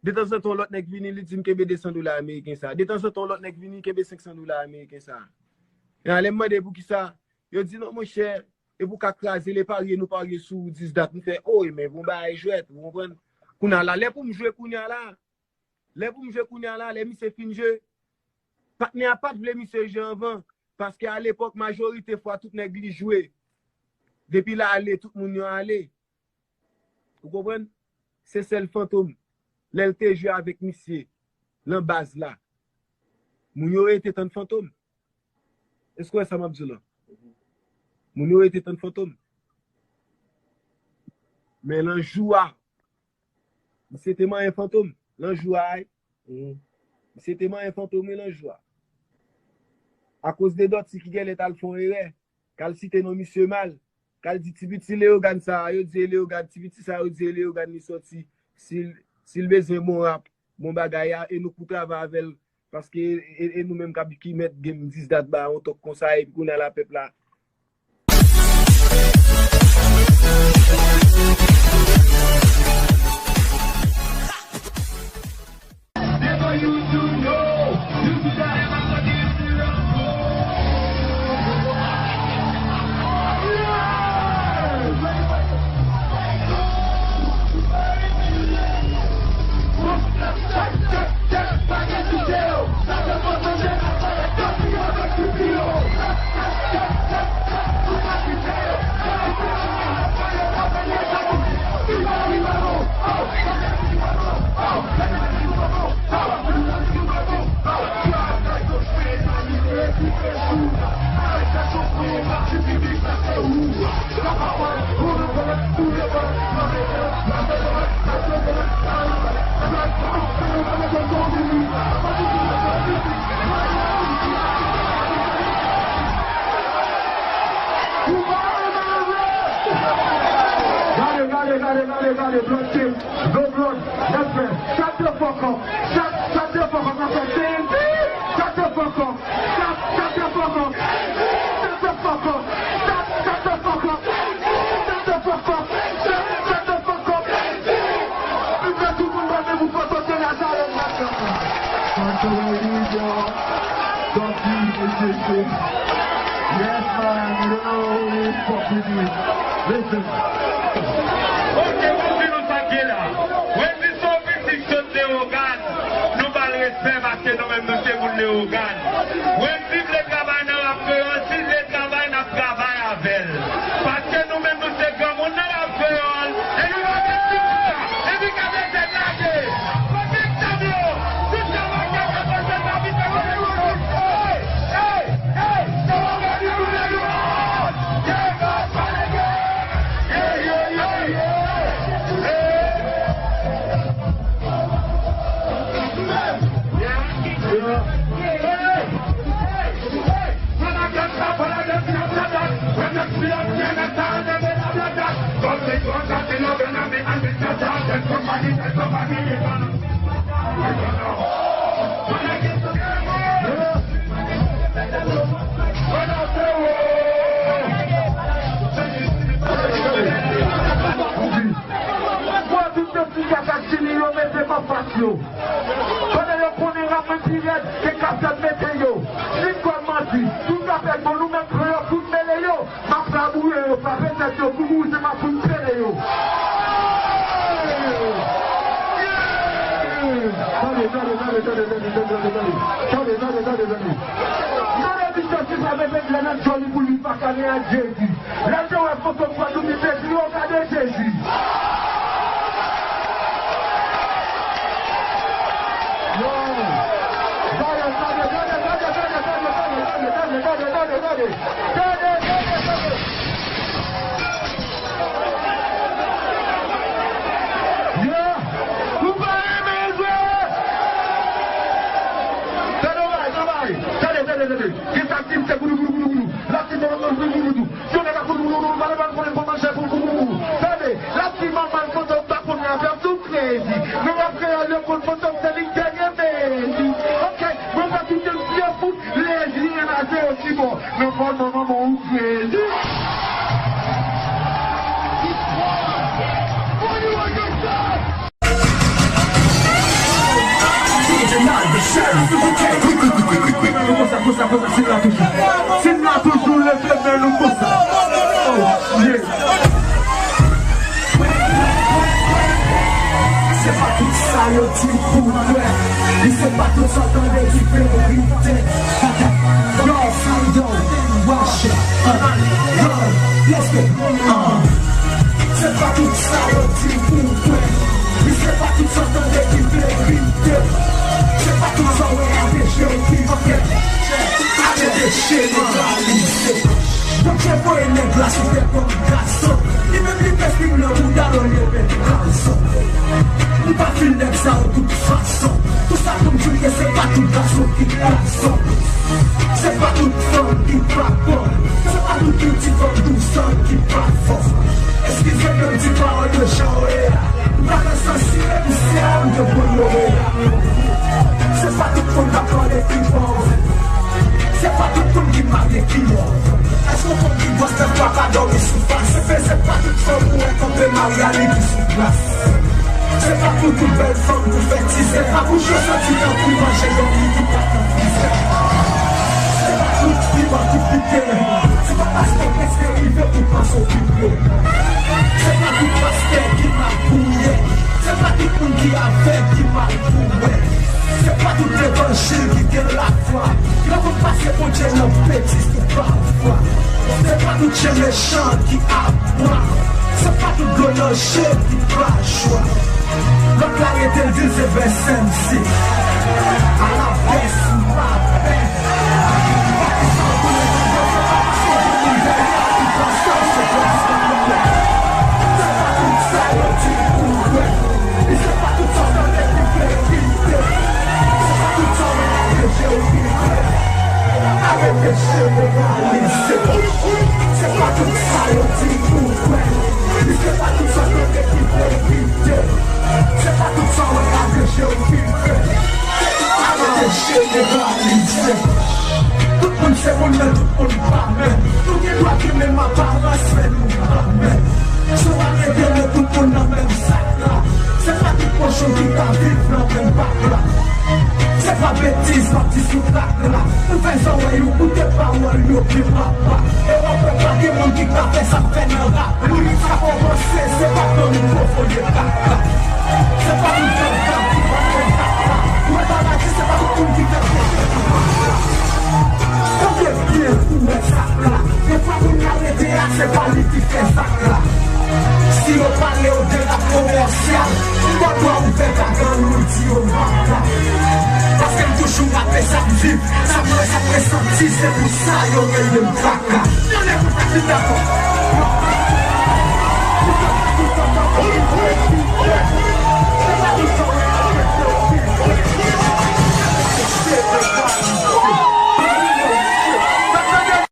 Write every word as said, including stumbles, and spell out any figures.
Detanzantan, yon lòt nèg vini, li di m kenbe de san dola ameriken sa. Detanzantan, yon lòt nèg vini, kenbe senk san dola ameriken sa. E lè m mande poukisa, yo di non, monchè, e pou ka kraze le parye, nou parye sou dis dat. M fè, o, men bon bagay jwèt, ou konprann? Kounye a la, lè pou m jwe kounye a la, lè pou m jwe kounye a la, lè misye fin jwe, patnè a pa t vle misye jwe anvan, paske alepòk, majorite fwa, tout nèg li jwe. Depi l ale, tout moun yo ale. Ou konprann? Se sèl Fantom. Lè l te jwe avèk misye, nan baz la, moun yo rete tann Fantom. Èske w wè sa m ap di w lan? Moun yo rete tann Fantom. Men lan jou a, misye te manyen Fantom. Lan jou a, wi. Misye te manyen Fantom, wi, lan jou a. Akoz de Dòti ki genlè t al fè yon erè, k al site non misye mal, k al di ti piti Leyogàn sa a, yo di e Leyogàn, ti piti sa a, yo di e Leyogàn li sòti, si l, si l bezwen bon rap, bon bagay a, e nou pou travay avè l, paske e, e nou menm k ap ki mèt game dis dat ba yon tòk konsa, epi kounye a la pèp la. Gade, gade, gade, gade, gade, blood team, no blood, respect. Shut the fuck up. Shut, shut the fuck up. Shut the fuck up. Shut, shut the fuck up. Shut the fuck up. Shut, shut the fuck up. Shut the fuck up. Shut, shut the fuck up. Tout moun pase pou foto de la salon. Yes, man, you don't know who is fuck with me. Listen. Ok, bon, di nou sa k gen la. Wendy se yon pitit sot Leyogàn. Nou ba l respè paske nou menm nou se moun Leyogàn. Wendy vle travay nan rap kreyòl, si l vle travay, n ap travay avè l. Paske nou menm nou se granmoun nan rap kreyòl. E nou pa gen ti moun sa. Epi gade tèt lage. Pran tèt sa yo. Tout sa va gen ka pase pa vite. Hey! Hey! Hey! Sa va gade nou Leyogàn. Mwen tout de ti gaz ak chili yo mete m anfas yo. Pandan yo konnen rap mwen pi rèd ke kaptèn mete yo. Si m kòm manti, tout afè bon nou menm kreyòl fout mele yo. M ap labouye yo, frape tèt yo, koumou se m ap fout pele yo. Tande, tande, tande, tande, tande, tande, tande, tande. Tande, tande, tande, tande. Tande, misye si pa mete grenad joli pou li pa kale ak Jezi. Lè l te wè foto Gwadloup, li te di, "O, gade Jezi." Yo! Gade, gade, gade, gade, gade, gade. Gade, gade, gade. Yo! Ou pa renmen jwe? Tande, tande, tande. Gade, gade, gade. Gen sa ki se goudou, goudou, goudou, goudou. La ti bon, bon, bon, bon, bon, bon. Yon nèg ap fout moun, moun, moun, pale, pale, pale, pale, manje pou moun, moun, moun. Tande, l ap di manman l kontan w pa konn afè sou kredi. Men w ap kreye le kont kontan w se li k dènye mezi. Ok, mwen pa kite m fye fout, lezi, men lase yo ti bò. Men fò manman mwen ou kredi. What you want to say? Konsa, konsa, konsa, si n la toujou. Si n la toujou, leve men nou konsa. Oh, yeah. Se pa tout sa yo di pou kwè. Li se pa tout sa w tande ki verite. Yo, yo, wash it. Uh, yo, let's go. Uh. Se pa tout sa yo di pou kwè. Li se pa tout sa w tande ki verite. Se pa tout sa w wè avèk je w ki vrè. Arete jeneralize. Bondye voye nèg la sou tè kòm gason. Li menm li fè fim nan bouda l olye met gazon. M pa fin nèg sa yo tout fason. Tout sa pou m di w ke se pa tout gason ki gazon. Se pa tout fanm ki pa bon. Se pa tout pitit fanm dousan ki pa fò. Eskize m, m di pawòl yo jan yo ye a. M pa nan sansi, men misye a, m gen gonoreya. Se pa tout moun k ap pale ki bon. Se pa tout moun ki marye ki mò. Èske w konn ki bòs nan fwa pa dòmi sou fas? Se pa tout fanm ou wè kanpe Maryani ki sou plas. Se pa pou tout bèl fanm pou fè tizè. Pa pou je w santi tankou manje dòmi ki pa nan frizè. Se pa tout piman ki pike. Se pa paske w prèske rive pou panse w pi pre. Se pa tout pastè ki mal pou w ye. Se pa tout moun ki avèg ki mal pou w wè. Se pa tout levanjil ki gen lafwa. Yo konn pase Bondye nan betiz tou pafwa. Se pa tout chen mechan ki abwa. Se pa tout dlo nan je ki pa jwa. Lòt la rete l di l se bèsèmsi. Alabès m pa pè. Arete jeneralize. Se pa tout sa yo di pou kwè. Li se pa tout sa yo tande ki verite. Se pa tout sa w wè avèk je w ki vrè. Arete jeneralize. Tout moun se moun, men tout moun pa menm. Nou gen dwa gen menm aparans, men nou pa menm. Si w ap mete nou tout moun nan menm sak la, se pa tout kochon ki ka viv nan menm bak la. Se pa betiz m ap di sou trak la. Ouvè zòrèy ou, koute pawòl yo byen papa. E w ap wè pa gen moun ki ka fè sa m fè nan rap. Moun sa kòmanse, se pa granmoun pwofonde kaka. Se pa tout granmoun ki pa fè kaka. Ou wè bagay, se pa tout moun ki fè kote pou kaka. Kote byen ou wè sa la. Defwa moun nan rete a, se pa li ki fè zak la. Si yo pale w de rap komèsyal, m ba w dwa ouvè gagann ou di yo maka. Paske m toujou rape sa k viv, sa m wè, sa m resanti, se pou sa yo rele m kaka. Tande pou sa ki dakò.